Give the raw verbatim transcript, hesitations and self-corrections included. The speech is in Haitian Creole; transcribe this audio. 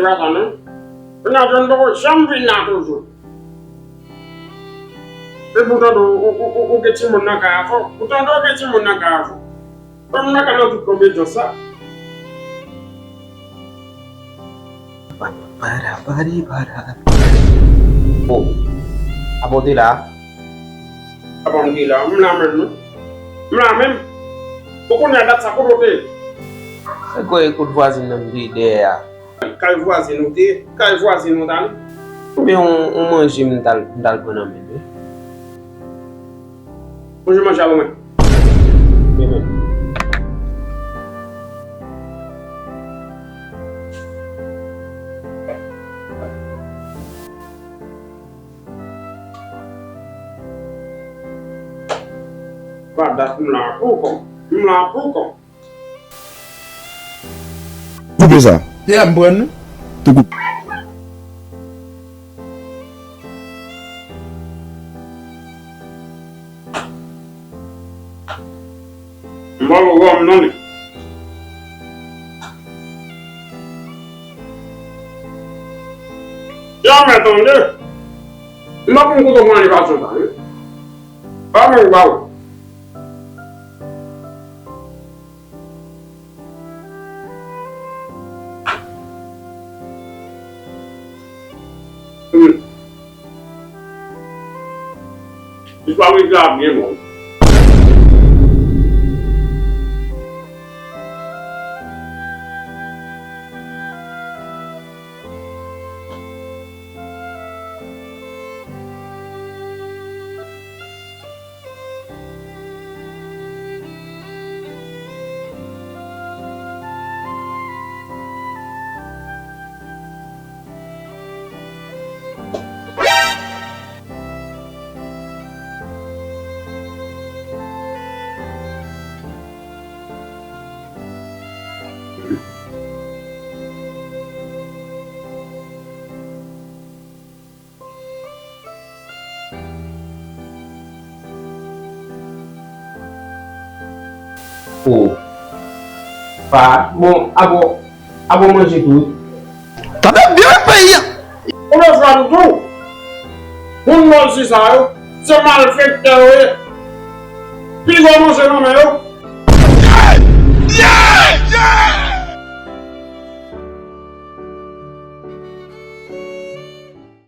Papa non. Ou nan zòn poko janm vin la toujou. Epi ou tande ou, ou, ou, ou gen timoun nan kay avè w. Ou tande ou gen timoun nan kay avè w. Fanm nan ka nan tout konpetyans sa. Para, para, para. Oh. Apa w te la? Apa m te la? M la menm non. M la menm. Ou konnen a dat sa kote w te ye? Mwen kwè kote vwazin nan m te ye dèyè a. Kay vwazin ou te ye? Kay vwazin ou t ale? Oubyen yon, yon manje m t al, m t al pran nan men l wi. Manje, manje a ban mwen. Men, men. Pa dat m la pou kòm. M la pou kòm. Koupe sa. Pye a m pran nou. Tou koupe. M pa wè wòm non li. Jamè tande. M pa konn kote w pran li fason sa wi. Pa mwen ou pa wè. Hmm. Li pa rete la byen bon. Oh. Pa. Bon, abo, abo manje tou. Tande byen peyi a. Ou bezwen nou tou. Moun mòl si sa yo, se malfektè yo ye. Pi gwo manje nan men yo. Yeah! Yeah!